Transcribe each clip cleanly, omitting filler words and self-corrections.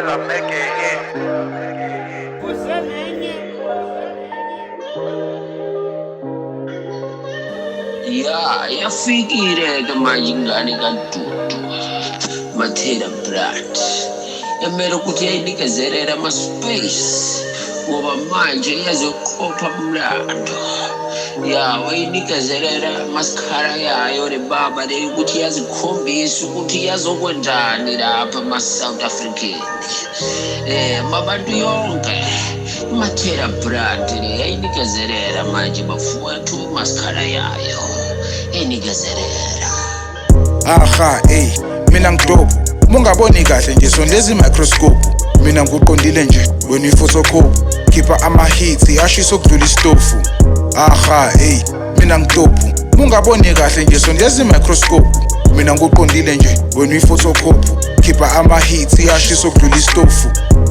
I make a hit. Ya, yafikile-ke manje ingane kaDudu, Matheda Brand. Emele ukuthi yayinikezelela ama-space ngoba manje iyazoqopha umlando. Ya, wayinikezelela amasikhala yayo le baba le ukuthi iyazikhombisa ukuthi iyazokwenzani lapha ama-South African. Mabantu yonke iMatheda Brand le yayinikezelela manje bafowethu masikhala yayo. Inikezelela. Aha, ey, mina ngidope. Mungaboni kahle nje sondeza i-microscope. Mina ngiqondile nje, wena uyi-photocopy. Khipha ama-hits, ashisa okudlula isitofu. Aha, ey, mina ngidope. Mungaboni kahle nje sondeza i-microscope. Mina ngiqondile nje, wena uyi-photocopy. Khipha ama-hits, ashisa okudlula isitofu.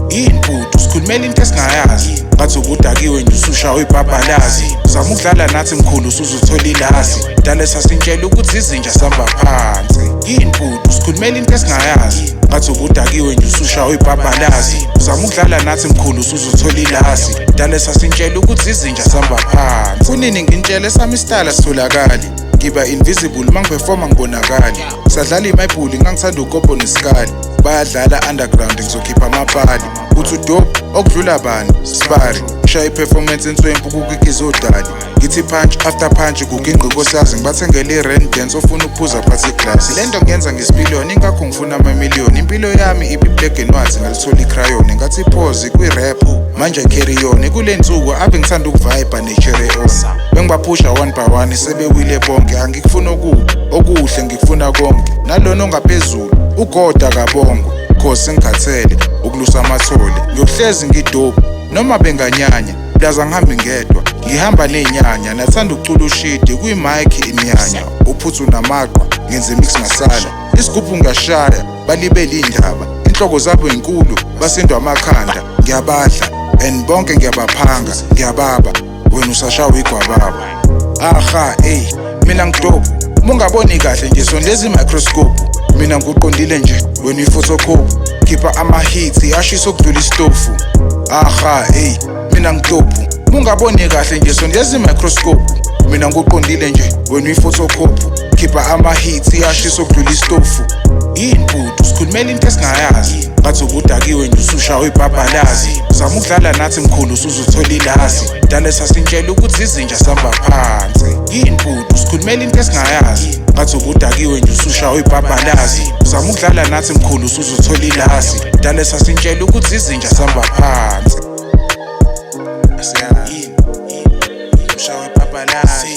Yini bhuti, sikhulumela into esingayazi. Ngathi ubudakiwe nje usushawa ibhabhalazi. Zama ukudlala nathi mkhulu usuzothola ilazi. Dale sasintshela ukuthi izinja sihamba phansi. Yini bhuti, sikhulumela into esingayazi. Ngathi ubudakiwe nje usushawa ibhabhalazi. Zama ukudlala nathi mkhulu usuzothola ilazi. Dale sasintshela ukuthi izinja sihamba phansi. Kunini ngintshele sami isitayela sitholakali. Ngiba invisible mangiperforma ngibonakali. Sadlala imayibhuli ngangithanda ukopo nesikali. Bayadlala underground ngizokhipha amapali. Uthi udope okudlula bani? Sibari. Shaya i-performance enswempu kukikizodali. Ngithi punch after punch kuginqe nkosikazi ngibathengele i-rain dance ofuna ukuphuza phathi glass. Lento ngiyenza ngesipiliyoni ingakho ngifuna amamiliyoni. Impilo yami ibi black and white ngalithola i-crayon. Ngathi pause kwi-rap manje carry on. Kule nsuku ave ngithanda ukuvibe ne-cherry on. Bengibaphusha one by one sebewile bonke. Angikufuni okubi okuhle ngikufuna konke. Nalona ongaphezulu ugoda kabongo. Cause sengikhathele ukulusa amathole. Ngiyohlezi ngidope noma benganyanya. Plaza ngihambi ngedwa ngihamba ney'nyanya. Nathanda ukucula ushidi kwi-mic imyanya. Uphuthu namaqwa ngenza imix masala. Isigubhu ngiyashaya balibele iy'ndaba. Inhloko zabo inkulu basindwa amakhanda. Ngiyabadla and bonke ngiyabaphanga ngiyababa. Wena usashawa igwababa. Aha, ey, mina ngidope. Mungaboni kahle nje sondeza i-microscope. Mina ngiqondile nje, wena uyi-photocopy. Khipha ama-hits, ashisa okudlula isitofu. Aha, ey, mina ngidope. Mungaboni kahle nje sondeza i-microscope. Mina ngiqondile nje, wena uyi-photocopy. Khipha ama-hits, ashisa okudlula isitofu. Yini bhuti, sikhulumela into esingayazi. Ngathi ubudakiwe nje usushawa ibhabhalazi. Zama ukudlala nathi mkhulu usuzothola ilazi. Dale sasintshela ukuthi izinja sihamba phansi. Yini bhuti, sikhulumela into esingayazi. Ngathi ubudakiwe nje usushawa ibhabhalazi. Zama ukudlala nathi mkhulu usuzothola ilazi. Dale sasintshela ukuthi izinja sihamba phansi. Asiyazi. Ushawa ibhabhalazi.